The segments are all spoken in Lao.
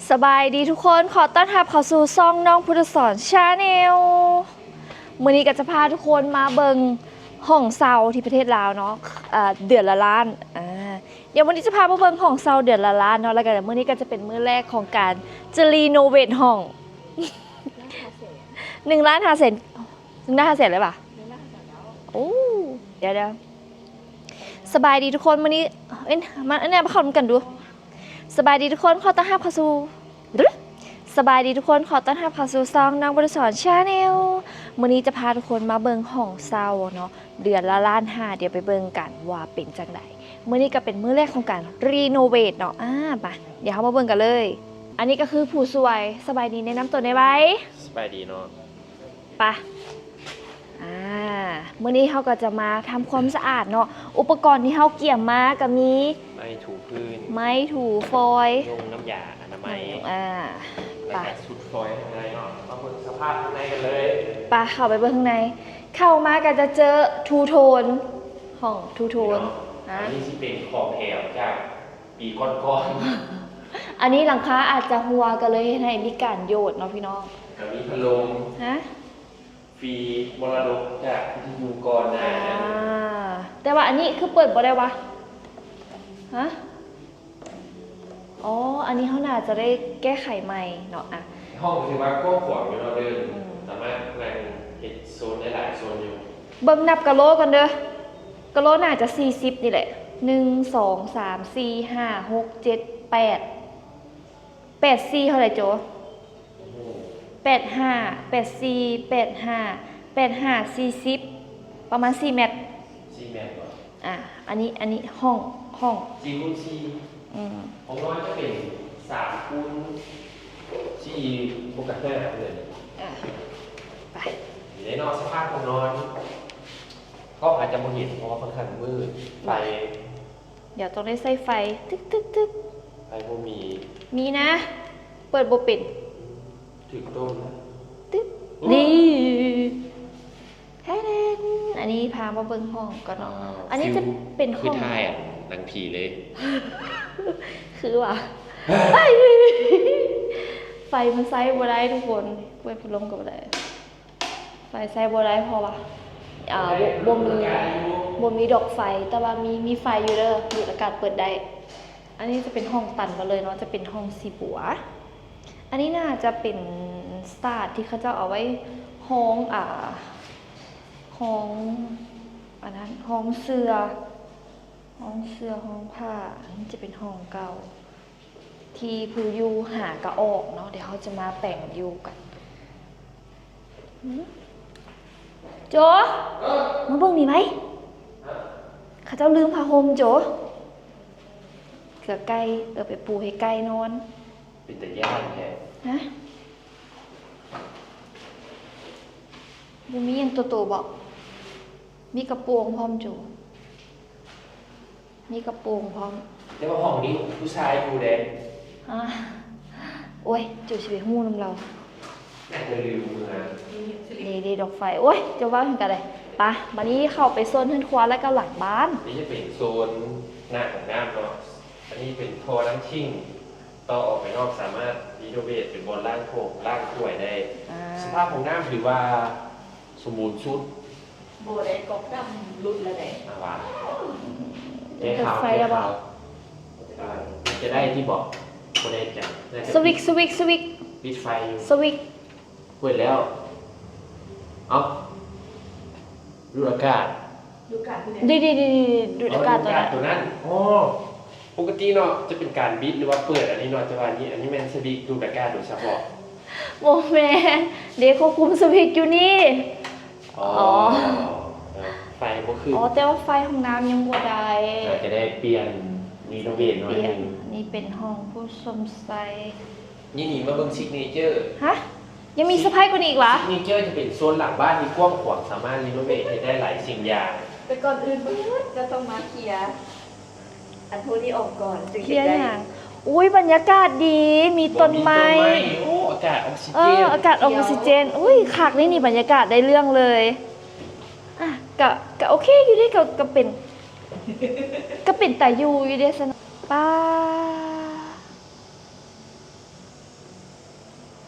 ສະບາຍດີທຸກຄົນ, ຂໍຕ້ອນຮັບເຂົ້າສູ່ຊ່ອງນ້ອງພຸດທະສອນ Channel. ມື້ນີ້ກໍຈະພາທຸກຄົນມາເບິ່ງຫ້ອງເຊົ່າທີ່ປະເທດລາວເນາະ, ເອີ່ ເດືອນລະລ້ານ. ອາ ດຽວມື້ນີ້ຈະພາມາເບິ່ງຫ້ອງເຊົ່າເດືອນລະລ້ານເນາະ, ແລ້ວກໍມື້ນີ້ກໍຈະເປັນມື້ແລກຂອງການຈະຣີໂນເວດຫ້ອງ. ໜຶ່ງລ້ານຫ້າແສນ ໜຶ່ງລ້ານຫ້າແສນເລີຍຫວາ? ໂອ້ ດຽວໆ ສະບາຍດີທຸກຄົນ, ມື້ນີ້ ເອີຍ ມາ ອັນນີ້ມາເຂົ້ານຳກັນດູ. ສະບາຍດີທຸກຄົນ, ຂໍຕ້ອນຮັບເຂົ້າສູ່ ສະບາຍດີທຸກຄົນ, ຂໍຕ້ອນຮັບເຂົ້າສູ່ຊ່ອງນ້ອງບຸດສອນ Channel. ມື້ນີ້ຈະພາທຸກຄົນມາເບິ່ງຫ້ອງເຊົ່າເນາະ, ເດືອນລະລ້ານຫ້າ. ດຽວໄປເບິ່ງກັນວ່າເປັນຈັ່ງໃດ. ມື້ນີ້ກໍເປັນມື້ແລກຂອງການຣີໂນເວດເນາະ. ອາ ໄປ ດຽວເຮົາມາເບິ່ງກັນເລີຍ. ອັນນີ້ກໍຄືຜູ້ຊ່ວຍ. ສະບາຍດີ, ແນະນຳຕົວແດ່ໄວ. ສະບາຍດີເນາະ. ປະ ອາ ມື້ນີ້ເຮົາກໍຈະມາທຳຄວາມສະອາດເນາະ. ອຸປະກອນທີ່ເຮົາກຽມມາກໍມີ ໄມ້ຖູພື້ນ ໄມ້ຖູຟອຍ ຍົງນ້ຳຢາອະນາໄມ ອາ ແລ້ວກໍ ປະ ຊຸດຟອຍຂ້າງໃນເນາະ. ມາເບິ່ງສະພາບຂ້າງໃນກັນເລີຍ. ປະ ເຂົ້າໄປເບິ່ງຂ້າງໃນ. ເຂົ້າມາກໍຈະເຈີທູໂທນ ຫ້ອງທູໂທນ. ອາ ອັນນີ້ຊິເປັນຂອງແຖມຈາກ ປີກ່ອນໆ. ອັນນີ້ຫຼັງຄາອາດຈະຮົ່ວ ກໍເລີຍເຮັດໃຫ້ມີການໂຍດເນາະພີ່ນ້ອງ. ກໍມີພັດລົມ ຮະ? ຟຣີມໍລະດົກຈາກວິທະຍຸກ່ອນໜ້ານັ້ນ. ອາ ແຕ່ວ່າອັນນີ້ຄືເປີດບໍ່ໄດ້ວະ? ຮະ? ອໍ ອັນນີ້ເຮົາໜ້າຈະໄດ້ແກ້ໄຂໃໝ່ເນາະ. ອະ ຫ້ອງຖືວ່າກວ້າງຂວາງຢູ່ເນາະເດີ່ນ. ອືມ ສາມາດນັ່ງເຮັດໂຊນໄດ້ຫຼາຍໂຊນຢູ່. ເບິ່ງນັບກະໂຫຼກ່ອນເດີ. ກະໂຫຼໜ້າຈະສີ່ສິບນີ້ແຫຼະ. ໜຶ່ງ ສອງ ສາມ ສີ່ ຫ້າ ຫົກ ເຈັດ ແປດ ແປດສີ່ເທົ່າໃດໂຈ? ໂອ້ໂຫ ແປດຫ້າ ແປດສີ່ ແປດຫ້າ ແປດຫ້າ ສີ່ສິບ ປະມານສີ່ແມັດ. ສີ່ແມັດບໍ່? ອາ ອັນນີ້ ອັນນີ້ຫ້ອງ ຫ້ອງ ສີ່ຄູນສີ່. ອືມ ຫ້ອງນອນຈະເປັນສາມຄູນສີ່ ບວກກັບຫ້າເລີຍ. ອາ ໄປ ນີ້ເນາະ ສະພາບຫ້ອງນອນ. ກ້ອງອາດຈະບໍ່ເຫັນ ເພາະວ່າຂ້ອນຂ້າງມືດ. ໄຟ ດຽວຕ້ອງໄດ້ໃຊ້ໄຟ. ຕຶກໆໆ ໄຟບໍ່ມີ. ມີນະ ເປີດບໍ່ເປັນ. ຖືກຕົ້ນນະ. ຕຶກ ໂອ້ ນີ້ ແທ້ແດນ. ອັນນີ້ພາມາເບິ່ງຫ້ອງກ່ອນເນາະ. ອາ ອັນນີ້ຈະເປັນຫ້ອງ ຄືຖ່າຍໜັງຜີເລີຍ. ຄືຫວາ? ໄຟມັນໃຊ້ບໍ່ໄດ້ທຸກຄົນ, ເປີດພັດລົມກໍບໍ່ໄດ້. ໄຟໃຊ້ບໍ່ໄດ້ ເພາະວ່າ ອາ ບໍ່ ບໍ່ມີ ບໍ່ມີດອກໄຟ, ແຕ່ວ່າມີ ມີໄຟຢູ່ເດີ, ດູດອາກາດເປີດໄດ້. ອັນນີ້ຈະເປັນຫ້ອງຕັນມາເລີຍເນາະ, ຈະເປັນຫ້ອງສີບົວ. ອັນນີ້ໜ້າຈະເປັນສາດທີ່ເຂົາເຈົ້າເອົາໄວ້ຮອງ ອາ ຮອງ ອັນນັ້ນ ຮອງເສື່ອ ຮອງເສື່ອ ຮອງຜ້າ. ອັນນີ້ຈະເປັນຫ້ອງເກົ່າ ທີ່ຜູ້ຢູ່ຫາກະອອກເນາະ. ດຽວເຮົາຈະມາແປງຢູ່ກັນ. ຫືມ ໂຈ ເອີ ມາເບິ່ງນີ້ໄວ. ຮະ? ເຂົາເຈົ້າລືມຜ້າຫົ່ມໂຈ. ເສືອໄກ່ ເອີ ໄປປູໃຫ້ໄກ່ນອນ. ເປັນຕາຢ້ານແທ້. ຮະ? ບໍ່ມີຫຍັງໂຕໆບໍ? ມີກະໂປງພ້ອມໂຈ. ມີກະໂປງພ້ອມ. ແຕ່ວ່າຫ້ອງນີ້ຜູ້ຊາຍຢູ່ເດ້. ອາ ໂອ້ຍ ເຈົ້າຊິໄປຮູ້ນຳລາວ. ໜ້າຈະລືມເມືອ. ເດ້ໆ ດອກໄຟ. ໂອ້ຍ ເຈົ້າເວົ້າຫຍັງກະໄດ້. ປະ ບາດນີ້ເຂົ້າໄປໂຊນເຮືອນຄົວ ແລ້ວກໍຫຼັງບ້ານ. ນີ້ຈະເປັນໂຊນໜ້າຫ້ອງນ້ຳເນາະ. ອັນນີ້ເປັນທໍ່ນ້ຳຖິ້ມ ຕໍ່ອອກໄປນອກສາມາດຣີໂນເວດເປັນບ່ອນລ້າງຖ້ວຍ ລ້າງຖ້ວຍໄດ້. ອາ ສະພາບຫ້ອງນ້ຳຖືວ່າສົມບູນສຸດ. ບໍ່ໄດ້ກອກດຳຫຼຸດແລ້ວເດ້. ອາ ວ່າ ແກ້ຂ່າວ ເປີດໄຟແລ້ວບໍ່? ແກ້ຂ່າວ. ອາ ຈະໄດ້ທີ່ບອກ ບໍ່ໄດ້ຈັງ. ສະວິດ ສະວິດ ສະວິດ ປິດໄຟຢູ່. ສະວິດ ເປີດແລ້ວ. ເອົ້າ ດູດອາກາດ. ດູດອາກາດ ດູດອາກາດຕົວນັ້ນ. ອໍ ປົກກະຕິເນາະ ຈະເປັນການບິດ ຫຼືວ່າເປີດອັນນີ້ເນາະ, ແຕ່ວ່າອັນນີ້ ອັນນີ້ແມ່ນສະວິດດູດອາກາດໂດຍສະເພາະ. ບໍ່ແມ່ນເດ້, ຄວບຄຸມສະວິດຢູ່ນີ້. ອໍ ອໍ ເອີ ໄຟບໍ່ຂຶ້ນ. ອໍ ແຕ່ວ່າໄຟຫ້ອງນ້ຳຍັງບໍ່ໄດ້. ອາດຈະໄດ້ປ່ຽນ ຣີໂນເວດໜ້ອຍໜຶ່ງ. ນີ້ເປັນຫ້ອງຜູ້ຊົມໄຊ. ນີ້ ນີ້ ມາເບິ່ງຊິກເນເຈີ. ຮະ? ຍັງມີເຊີໄພກວ່ານີ້ອີກຫວາ? ຊິກເນເຈີຈະເປັນໂຊນຫຼັງບ້ານທີ່ກວ້າງຂວາງ, ສາມາດຣີໂນເວດເຮັດໄດ້ຫຼາຍສິ່ງຢ່າງ. ແຕ່ກ່ອນອື່ນເບິດ ເຈົ້າຕ້ອງມາເຄຍອັນພວກນີ້ອອກກ່ອນ ຈຶ່ງເຮັດໄດ້. ເຄຍຫຍັງ? ອຸ້ຍ ບັນຍາກາດດີ ມີຕົ້ນໄມ້. ມີຕົ້ນໄມ້. ໂອ້ ອາກາດອອກຊີເຈນ. ເອີ ອາກາດອອກຊີເຈນ. ອຸ້ຍ ຄັກເດນີ້ ບັນຍາກາດໄດ້ເລື່ອງເລີຍ. ອະ ກະ ກະໂອເຄຢູ່ເດ, ກະ ກະເປັນ ກະເປັນຕາຢູ່ຢູ່ເດຊັ້ນ. ປ້າ.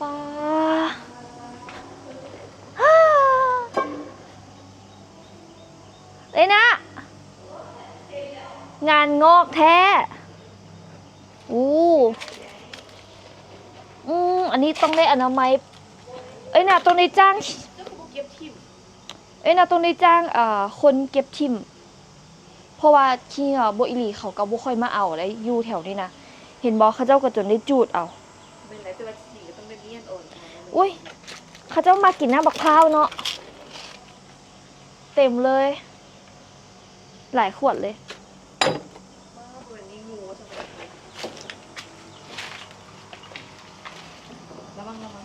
ປາ ເອີຍນະ ງານງອກແທ້. ໂອ້ ອືມ ອັນນີ້ຕ້ອງໄດ້ອະນາໄມ. ເອີຍນະ ຕ້ອງໄດ້ຈ້າງ ເຈົ້າຄືບໍ່ເກັບຖິ້ມ? ເອີຍນະ ຕ້ອງໄດ້ຈ້າງ ເອີ ຄົນເກັບຖິ້ມ ເພາະວ່າຂີ້ເຫຍື້ອບໍ່ອີ່ຫຼີ ເຂົາກໍບໍ່ຄ່ອຍມາເອົາໄດ໋ ຢູ່ແຖວນີ້ນະ. ເຫັນບໍ່ ເຂົາເຈົ້າກໍຈົນໄດ້ຈູດເອົາ. ແມ່ນແຫຼະ ແຕ່ວ່າຂີ້ກໍຕ້ອງໄດ້ມ້ຽນອອກ. ໂອ້ຍ ເຂົາເຈົ້າມັກກິນນ້ຳບັກພ້າວເນາະ ເຕັມເລີຍ ຫຼາຍຂວດເລີຍ. ລະວັງ ລະວັງ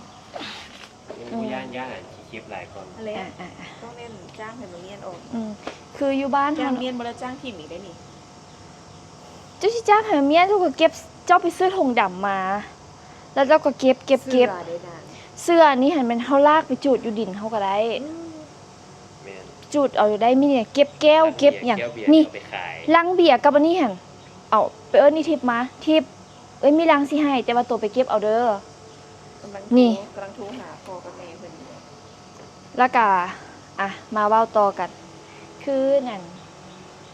ຍັງບໍ່ຢ້ານ ຢ້ານອັນຂີ້ເຂັບຫຼາຍກ່ອນ. ຫັ້ນແຫຼະ ອ່າໆໆ ຕ້ອງແມ່ນຈ້າງໃຫ້ມັນມ້ຽນອອກ. ອືມ ຄືຢູ່ບ້ານເຮົາ ຈ້າງມ້ຽນບໍ່ລະ ຈ້າງຖິ້ມອີກໄດ໋ນີ້. ເຈົ້າຊິຈ້າງໃຫ້ມັນມ້ຽນ ເຈົ້າກໍເກັບ ເຈົ້າໄປຊື້ຖົງດຳມາ ແລ້ວເຈົ້າກໍເກັບ ເກັບ ເກັບ. ເສື້ອນີ້ຫັ້ນແມ່ນເຮົາລາກໄປຈູດຢູ່ດິນເຮົາກໍໄດ້. ອືມ ແມ່ນ ຈູດເອົາຢູ່ໄດ້. ມີນີ້ ເກັບແກ້ວ ເກັບຫຍັງ ນີ້ ລັງເບຍກັບອັນນີ້ຫັ້ນ ເອົາໄປເອີ້ນອີ່ທິບມາ. ທິບ ເອີຍ ມີລັງຊິໃຫ້ ແຕ່ວ່າໂຕໄປເກັບເອົາເດີ. ກຳລັງໂທ ນີ້ ກຳລັງໂທຫາພໍ່ກັບແມ່ເພິ່ນຢູ່. ແລ້ວກະ ອ່ະ ມາເວົ້າຕໍ່ກັນ ຄືນັ້ນ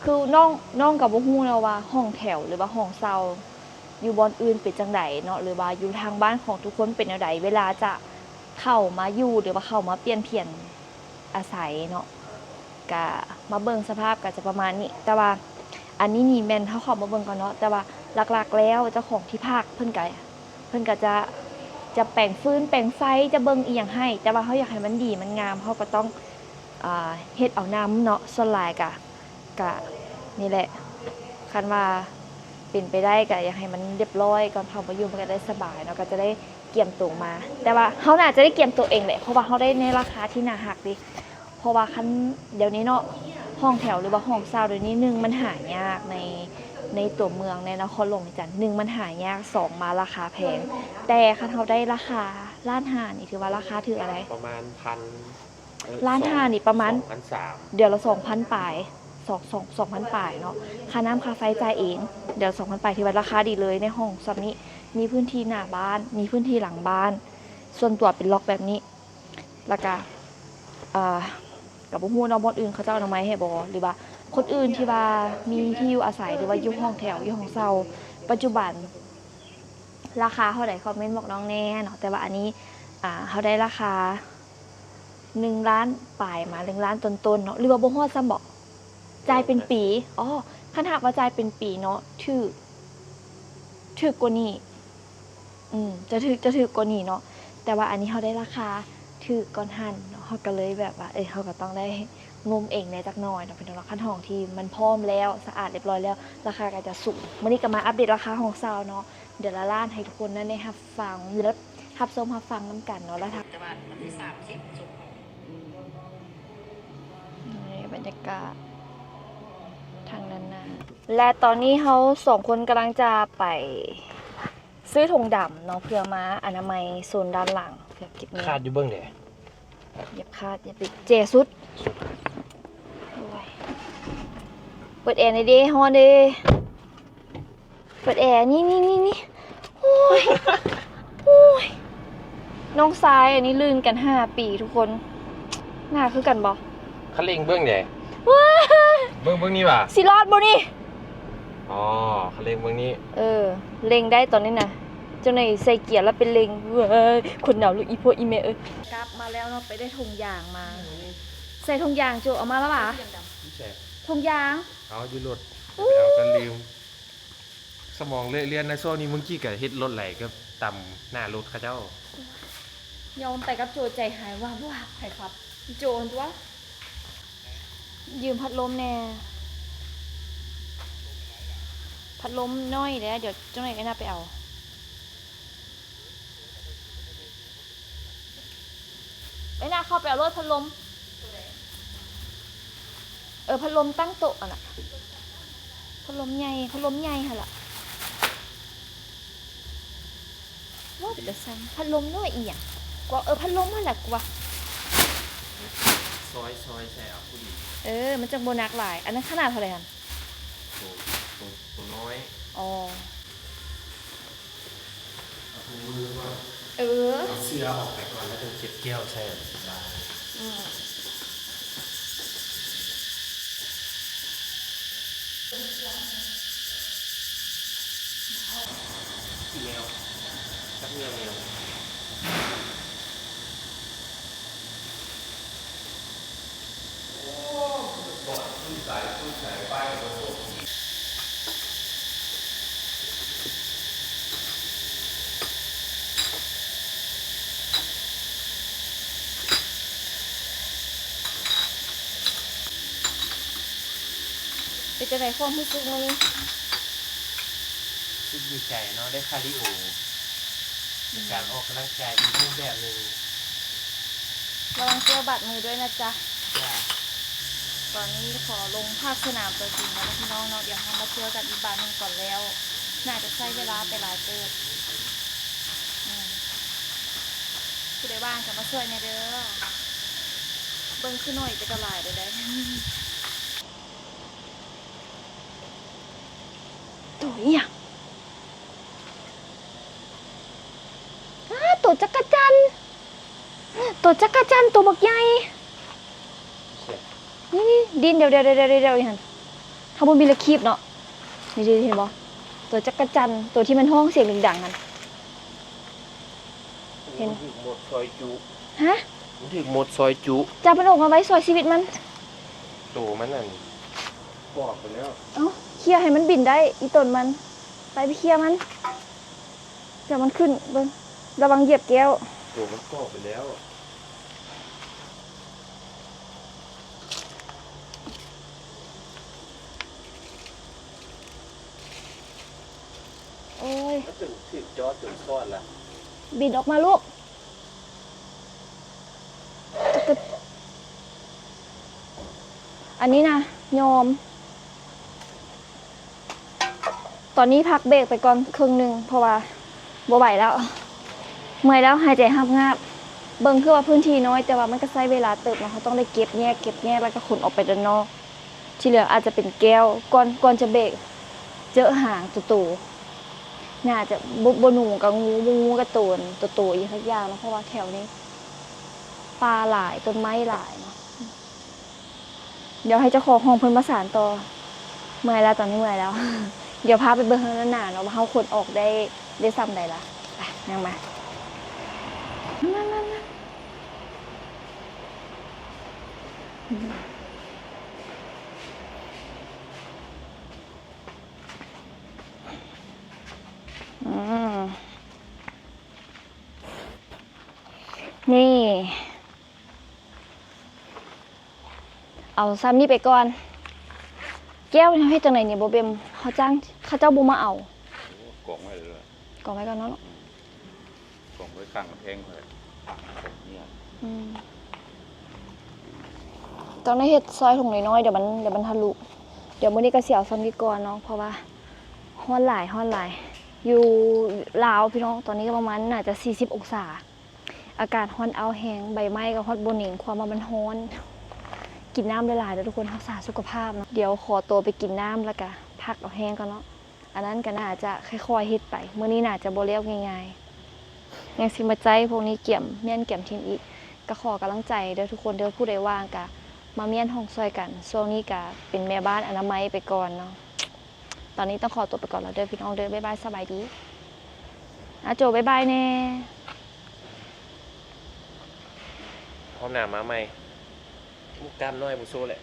ຄືນ້ອງ ນ້ອງກໍບໍ່ຮູ້ແລ້ວວ່າຫ້ອງແຖວ ຫຼືວ່າຫ້ອງເຊົ່າຢູ່ບ່ອນອື່ນເປັນຈັ່ງໃດເນາະ ຫຼືວ່າຢູ່ທາງບ້ານຂອງທຸກຄົນເປັນແນວໃດ ເວລາຈະເຂົ້າມາຢູ່ ຫຼືວ່າເຂົ້າມາປ່ຽນຜຽນອາໄສເນາະ. ກະມາເບິ່ງສະພາບກະຈະປະມານນີ້ ແຕ່ວ່າອັນນີ້ນີ້ແມ່ນເຮົາເຂົ້າມາເບິ່ງກ່ອນເນາະ ແຕ່ວ່າຫຼັກໆແລ້ວເຈົ້າຂອງທີ່ພັກເພິ່ນກະ ເພິ່ນກະຈະ ຈະແປງຟືນແປງໄຟ ຈະເບິ່ງອີ່ຫຍັງໃຫ້ ແຕ່ວ່າເຮົາຢາກໃຫ້ມັນດີມັນງາມ ເຮົາກໍຕ້ອງ ອ່າ ເຮັດເອົານຳເນາະ. ສ່ວນຫຼາຍກະ ກະນີ້ແຫຼະ ຄັນວ່າເປັນໄປໄດ້ກະຢາກໃຫ້ມັນຮຽບຮ້ອຍ ກ່ອນເຂົ້າມາຢູ່ມັນກະໄດ້ສະບາຍເນາະ ກະຈະໄດ້ກຽມໂຕມາ. ແຕ່ວ່າເຮົາໜ້າຈະໄດ້ກຽມໂຕເອງແຫຼະ ເພາະວ່າເຮົາໄດ້ໃນລາຄາທີ່ໜ້າຮັກເດ. ເພາະວ່າຄັນດຽວນີ້ເນາະ ຫ້ອງແຖວ ຫຼືວ່າຫ້ອງເຊົ່າດຽວນີ້ ໜຶ່ງ ມັນຫາຍາກໃນ ໃນຕົວເມືອງ ໃນນະຄອນຫຼວງວຽງຈັນ ໜຶ່ງ ມັນຫາຍາກ ສອງ ມາລາຄາແພງ. ແຕ່ຄັນເຮົາໄດ້ລາຄາລ້ານຫ້ານີ້ ຖືວ່າລາຄາຖືກອະໄລ? ປະມານພັນ ເອີ ລ້ານຫ້ານີ້ປະມານ ສອງພັນສາມ ເດືອນລະສອງພັນປາຍ ສອງ ສອງ ສອງພັນປາຍເນາະ. ຄ່ານ້ຳຄ່າໄຟຈ່າຍເອງ ເດືອນລະສອງພັນປາຍ ຖືວ່າລາຄາດີເລີຍ ໃນຫ້ອງຊ່ຳນີ້ ມີພື້ນທີ່ໜ້າບ້ານ ມີພື້ນທີ່ຫຼັງບ້ານ ສ່ວນຕົວເປັນລັອກແບບນີ້. ແລ້ວກະ ເອີ ກະບໍ່ຮູ້ເນາະ ບ່ອນອື່ນເຂົາເຈົ້າອະນາໄມໃຫ້ບໍ່ ຫຼືວ່າຄົນອື່ນທີ່ວ່າມີທີ່ຢູ່ອາໄສ ຫຼືວ່າຢູ່ຫ້ອງແຖວ ຢູ່ຫ້ອງເຊົ່າ ປັດຈຸບັນລາຄາເທົ່າໃດ ຄອມເມັນບອກນ້ອງແດ່ເນາະ. ແຕ່ວ່າອັນນີ້ ອ່າ ເຮົາໄດ້ລາຄາໜຶ່ງລ້ານປາຍມາ ໜຶ່ງລ້ານຕົ້ນໆເນາະ ຫຼືວ່າບໍ່ຮອດຊ້ຳບໍ? ຈ່າຍເປັນປີ. ອໍ ຄັນຫາກວ່າຈ່າຍເປັນປີເນາະ ຖືກ ຖືກກວ່ານີ້. ອືມ ຈະຖືກ ຈະຖືກກວ່ານີ້ເນາະ ແຕ່ວ່າອັນນີ້ເຮົາໄດ້ລາຄາຖືກກ່ອນຫັ້ນເນາະ ເຮົາກໍເລີຍແບບວ່າ ເອີ ເຮົາກໍຕ້ອງໄດ້ງົມເອງແດ່ຈັກໜ່ອຍເນາະ ພີ່ນ້ອງເນາະ. ຄັນຫ້ອງທີ່ມັນພ້ອມແລ້ວ ສະອາດຮຽບຮ້ອຍແລ້ວ ລາຄາກໍຈະສູງ. ມື້ນີ້ກໍມາອັບເດດລາຄາຫ້ອງເຊົ່າເນາະ ເດືອນລະລ້ານ ໃຫ້ທຸກຄົນນັ້ນໄດ້ຮັບຟັງ ຮັບຊົມຮັບຟັງນຳກັນເນາະ. ແລ້ວຖ້າ ແຕ່ວ່າວັນທີສາມສິບ ນີ້ບັນຍາກາດທາງດ້ານໜ້າ ແລະ ຕອນນີ້ເຮົາສອງຄົນກຳລັງຈະໄປ ຊື້ຖົງດຳເນາະ ເພື່ອມາອະນາໄມໂຊນດ້ານຫຼັງ ເພື່ອເກັບເງິນ. ຂາດຢູ່ເບິ່ງເດ້ ຢ່າຂາດ ຢ່າໄປແຈສຸດ. ໂອ້ຍ ເປີດແອແດ່ເດ້ ຮ້ອນເດ້ ເປີດແອ. ນີ້ ນີ້ ນີ້ ນີ້ ໂອ້ຍ ໂອ້ຍ ນ້ອງຊາຍອັນນີ້ລື່ນກັນຫ້າປີທຸກຄົນ. ໜ້າຄືກັນບໍ່? ຄັນເລັ່ງເບິ່ງເດ້ ວ້າຍ ເບິ່ງ ເບິ່ງນີ້ຫວາ ຊິລອດບໍ່ນີ້? ອໍ ຄັນເລັ່ງເບິ່ງນີ້ ເອີ ເລັ່ງໄດ້ຕອນນີ້ນະ ຈັ່ງໃດໃສ່ເກຍແລ້ວໄປເລັ່ງ. ເວີ້ຍ ຄົນໜາວລູກ ອີພໍ່ອີແມ່ເອີຍ. ກັບມາແລ້ວເນາະ ໄປໄດ້ຖົງຢາງມາ. ໃສ່ຖົງຢາງໂຈ ເອົາມາແລ້ວຫວາ? ໃສ່ຖົງຢາງ ເອົາຢູ່ລົດ ໄປເອົາກັນລືມ. ສະໝອງເລະລຽນໃນຊ່ວງນີ້ ມື້ກີ້ກະເຮັດລົດໄຫຼເກືອບຕຳໜ້າລົດເຂົາເຈົ້າ. ຍອມໄປກັບໂຈໃຈຫາຍວາບວາບ. ໃຜຂັບ? ອີໂຈຫັ້ນຕົວະ. ຢືມພັດລົມແດ່ ພັດລົມນ້ອຍແດ່ ດຽວຈັ່ງໃດເອື້ອຍນາໄປເອົາ. ເອື້ອຍນາເຂົ້າໄປເອົາໂລດພັດລົມ. ເອີ ພັດລົມຕັ້ງໂຕະຫັ້ນນະ ພັດລົມໃຫຍ່ ພັດລົມໃຫຍ່ຫັ້ນລະ. ວ່າເປັນຕາສັ່ນ ພັດລົມນ້ອຍອີ່ຫຍັງກວ່າ. ເອີ ພັດລົມຫັ້ນລະກວ່າ. ຊອຍ ຊອຍໃສ່ເອົາຜູ້ດີ. ເອີ ມັນຈັ່ງບໍ່ໜັກຫຼາຍ. ອັນນັ້ນຂະໜາດເທົ່າໃດຫັ້ນ? ໂຕ ໂຕ ໂຕນ້ອຍ. ອໍ ເອົາຖົງມືກ່ອນ. ເອີ ເອົາເສື້ອອອກໄປກ່ອນ ແລ້ວຈັ່ງເກັບແກ້ວໃສ່ບາດ. ອືມ ແມວ ຈັກແມວ ແມວ. ເປັນຈັ່ງໃດຄວາມຮູ້ສຶກມື້ນີ້? ຮູ້ສຶກດີໃຈເນາະ ໄດ້ຄາດີໂອ ເປັນການອອກກຳລັງກາຍອີກຮູບແບບໜຶ່ງ. ລະວັງແກ້ວບາດມືດ້ວຍນະຈ໊ະ. ຕອນນີ້ຂໍລົງພາກສະໜາມຕົວຈິງກ່ອນເນາະພີ່ນ້ອງເນາະ, ດຽວເຮົາມາເຈີກັນອີກບາດໜຶ່ງຕອນແລ້ວ. ໜ້າຈະໃຊ້ເວລາໄປຫຼາຍເຕີບ. ອືມ ຜູ້ໃດວ່າງກະມາຊ່ວຍແດ່ເດີ. ເບິ່ງຄືໜ້ອຍແຕ່ກະຫຼາຍເດີໄດ໋. ໂຕອີ່ຫຍັງ? ອ້າ ໂຕຈັກກະຈັ່ນ ໂຕຈັກກະຈັ່ນ ໂຕບັກໃຫຍ່. ນີ້ໆ ດິ້ນດຽວໆໆໆຢູ່ຫັ້ນ. ເຮົາບໍ່ມີລະຄີບເນາະ. ນີ້ໆ ເຫັນບໍ່? ໂຕຈັກກະຈັ່ນ ໂຕທີ່ມັນຮ້ອງສຽງດັງໆ ຫັ້ນ. ເຫັນ ມັນຖືກມົດຊອຍຈຸ. ຮະ? ມັນຖືກມົດຊອຍຈຸ. ຈັບມັນອອກມາໄວ້ ຊ່ອຍຊີວິດມັນ. ໂຕມັນນັ້ນປອກໄປແລ້ວ. ເອົ້າ ເຄຍໃຫ້ມັນບິນໄດ້ ອີ່ຕົນມັນ. ໄປ ໄປເຄຍມັນ. ຈັບມັນຂຶ້ນເບິ່ງ. ລະວັງຢຽບແກ້ວ. ໂຕມັນປອກໄປແລ້ວ. ໂອ້ຍ ມັນຈົນຖືກຈໍ້ຈົນຊອດລະ. ບິນອອກມາລູກ. ອັນນີ້ນະ ຍອມ. ຕອນນີ້ພັກເບຣກໄປກ່ອນເຄິ່ງໜຶ່ງ ເພາະວ່າບໍ່ໄຫວແລ້ວ ເມື່ອຍແລ້ວ ຫາຍໃຈຫາບງາບ. ເບິ່ງຄືວ່າພື້ນທີ່ນ້ອຍ ແຕ່ວ່າມັນກະໃຊ້ເວລາເຕີບເນາະ. ເຮົາຕ້ອງໄດ້ເກັບແຍກ ເກັບແຍກ ແລ້ວກະຂົນອອກໄປດ້ານນອກ. ທີ່ເຫຼືອອາດຈະເປັນແກ້ວ. ກ່ອນ ກ່ອນຈະເບຣກ ເຈີຫາງໂຕໆ ໜ້າຈະ ບໍ່ ບໍ່ໜູກະງູ ບໍ່ງູກະໂຕນ ໂຕໆ ອີ່ຫຍັງສັກຢ່າງເນາະ ເພາະວ່າແຖວນີ້ປ່າຫຼາຍ ຕົ້ນໄມ້ຫຼາຍເນາະ. ດຽວໃຫ້ເຈົ້າຂອງຫ້ອງເພິ່ນມາສານຕໍ່. ເມື່ອຍແລ້ວ ຕອນນີ້ເມື່ອຍແລ້ວ. ດຽວພາໄປເບິ່ງທາງດ້ານໜ້າເນາະ ວ່າເຮົາຂົນອອກໄດ້ ໄດ້ສ່ຳໃດລະ. ໄປ ຍ່າງມາ ມາ ມາ ມາ. ອືມ ນີ້ ເອົາຊ່ຳນີ້ໄປກ່ອນ. ແກ້ວນີ້ເຮົາເຮັດຈັ່ງໃດນີ້ບໍ່ເບັມ? ເຮົາຈ້າງ ເຂົາເຈົ້າບໍ່ມາເອົາ. ກອງໄວ້ເລີຍ ກອງໄວ້ກ່ອນເນາະ. ອືມ ກອງໄວ້ຂ້າງກຳແພງພຸ້ນແຫຼະ. ອືມ ຕ້ອງໄດ້ເຮັດຊອຍຖົງນ້ອຍໆ ດຽວມັນ ດຽວມັນທະລຸ. ດຽວມື້ນີ້ກະຊິເອົາຊ່ຳນີ້ກ່ອນເນາະ ເພາະວ່າຮ້ອນຫຼາຍ ຮ້ອນຫຼາຍ. ຢູ່ລາວພີ່ນ້ອງ ຕອນນີ້ກະປະມານໜ້າຈະສີ່ສິບອົງສາ. ອາກາດຮ້ອນອ້າວແຮງ ໃບໄມ້ກະຮອດບໍ່ເໜັງ ຄວາມວ່າມັນຮ້ອນ. ກິນນ້ຳຫຼາຍໆເດີທຸກຄົນ ຮັກສາສຸຂະພາບເນາະ. ດຽວຂໍໂຕໄປກິນນ້ຳ ແລ້ວກະພັກເອົາແຮງກ່ອນເນາະ. ອັນນັ້ນກະໜ້າຈະຄ່ອຍໆເຮັດໄປ ມື້ນີ້ໜ້າຈະບໍ່ແລ້ວງ່າຍໆ. ຍັງຊິມາໃຈພວກນີ້ກຽມມ້ຽນກຽມທີມອີກ. ກະຂໍກຳລັງໃຈເດີທຸກຄົນເດີ ຜູ້ໃດວ່າງກະມາມ້ຽນຫ້ອງຊ່ອຍກັນ. ຊ່ວງນີ້ກະເປັນແມ່ບ້ານອະນາໄມໄປກ່ອນເນາະ. ຕອນນີ້ຕ້ອງຂໍຕົວໄປກ່ອນແລ້ວເດີພີ່ນ້ອງເດີ ບາຍບາຍ ສະບາຍດີ. ອາໂຈ ບາຍບາຍແນ່. ພ້ອມໜ້າມາໃໝ່. ໂອ້ ກ້າມນ້ອຍບໍ່ໂຊແຫຼະ.